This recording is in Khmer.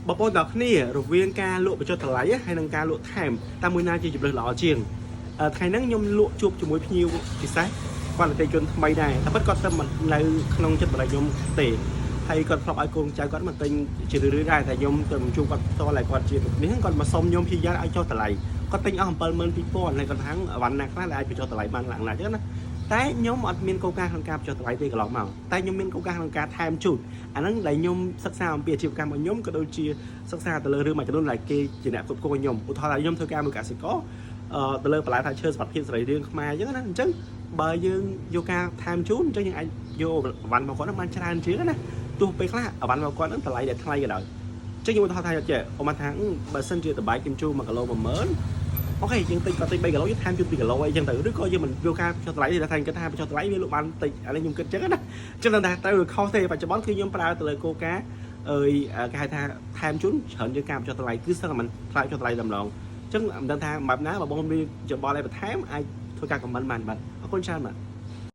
បងប្អូនទាំងគ្នារវាងការលក់បញ្ចុះតម្លៃហើយនិងការលក់ថែមតើមួយណាជាជម្រើសល្អជាងថ្ងៃហ្នឹងខ្ញុំលក់ជួបជាមួយភ្ញៀវពិសេសគាត់អតិថិជនថ្មីដែរតែពិតគាត់ទៅមិននៅក្នុងចិត្តបរិយខ្ញុំទេហើយគាត់ធ្លាប់ឲ្យកូនចៅគាត់មកទិញជារឿយៗដែរតែខ្ញុំទៅជួបគាត់ផ្ទាល់ហើយគាត់ជានេះគាត់មកសុំខ្ញុំព្យាយាមឲ្យចុះតម្លៃគាត់ទិញអស់72000ហើយគាត់ថាអីវ៉ាន់ណាខ្លះដែលអាចបញ្ចុះតម្លៃបានឡើងណាអញ្ចឹងណាតែខ្ញុំអត់មានគោលការណ៍ក្នុងការបញ្ចុះតម្លៃទេកន្លងមកតែខ្ញុំមានគោលការណ៍ក្នុងការថែមជូនអាហ្នឹងដែលខ្ញុំសិក្សាអំពីអាជីវកម្មរបស់ខ្ញុំក៏ដូចជាសិក្សាទៅលើរឿងមួយចំនួនដែលគេជាអ្នកគ្រប់គ្រងខ្ញុំឧទាហរណ៍ថាខ្ញុំធ្វើការមួយកសិករទៅលើបន្លែផ្លែឈើសុវត្ថិភាពសរីរាង្គខ្មែរអញ្ចឹងណាអញ្ចឹងបើយើងយកការថែមជូនអញ្ចឹងយើងអាចយកអីវ៉ាន់របស់គាត់ហ្នឹងបានច្រើនជាងណាទោះពេលខ្លះអីវ៉ាន់របស់គាត់ហ្នឹងតម្លៃដែលថ្លៃក៏ដោយអញ្ចឹងខ្ញុំឧទាហរណ៍ថាចេះអមថាបើសិនជាតបែកគឹមជូ1គីឡូ10000 OK យើងទិញគាត់ទិញ3គីឡូយើងថែមជូន2គីឡូអីចឹងទៅឬក៏យើងមិនយកការចុះតម្លៃទេតែថាគិតថាបញ្ចុះតម្លៃវាលក់បានតិចអានេះខ្ញុំគិតចឹងណាចឹងតែត្រូវខុសទេបច្ចុប្បន្នគឺខ្ញុំប្រើទៅលើគោលការណ៍អើយគេហៅថាថែមជូនច្រើនជាងការបញ្ចុះតម្លៃគឺសឹងតែមិនថ្លៃចុះតម្លៃតែម្ដងចឹងមិនដឹងថាបែបណាបើបងមានយោបល់អីបន្ថែមអាចធ្វើការ comment បានបាទអរគុណច្រើនបាទ។